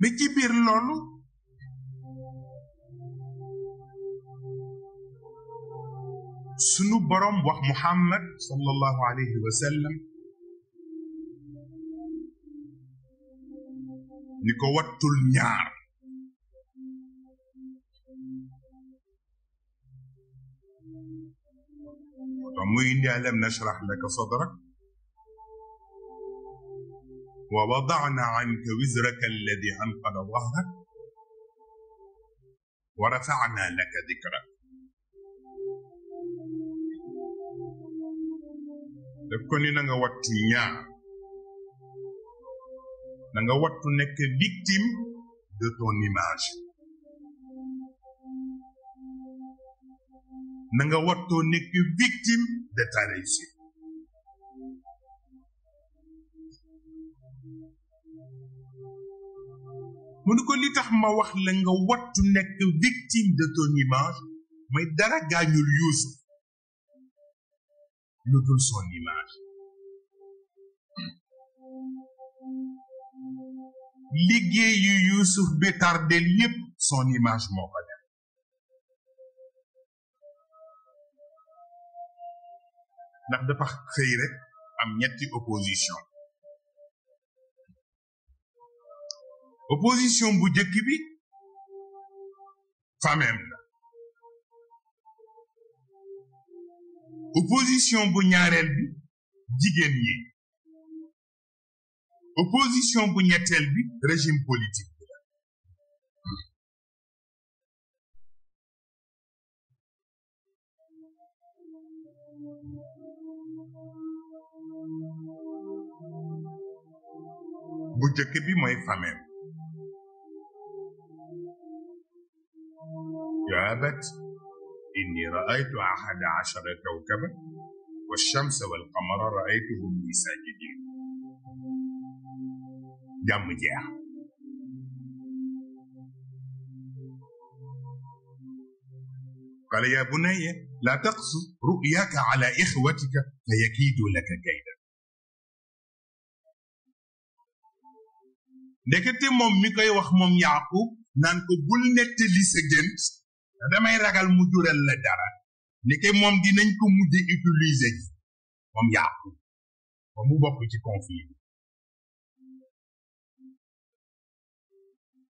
mais ci biir loolu sunu borom wax Muhammad sallallahu alayhi wa sallam ni ko wattul ñaar to muy indi alam nashrah laka sadrak wa wada'na anka wizraka alladhi anqada dhahrak wa rafa'na laka dhikrak daf ko ni na nga wattu ñaar na nga wattu nekk victime de ton image na nga wattoo nekk victime de ta réussite mu ni ko li tax ma wax la nga wattu nekk victime de ton image mooy dara gaañul Yuusuf lu dul son image liggéeyu Yuusuf bi tardel yépp son image moo ko def ndax dafa xëy rek am ñetti opposition bu jëkk bi famem la opposition bu ñaareel bi jigéen ñi opposition bu ñetteel bi régime politique bi la bu jëkk bi mooy famem ya abat inni ra'aytu 11 kawkaban wash-shamsa wal-qamara ra'aytuhum li sajidin jàmm jeex qala ya bunayya la taqsus ru'yaka ala ikhwatika fayakidu laka kaydan ndekete moom mi koy wax moom Yaaqub naan ko bul nettali sa gént damay ragal mu jural la dara ndeke moom dinañ ko mujj utiliser ji moom Yaaqub ba mu bokk ci conflit bi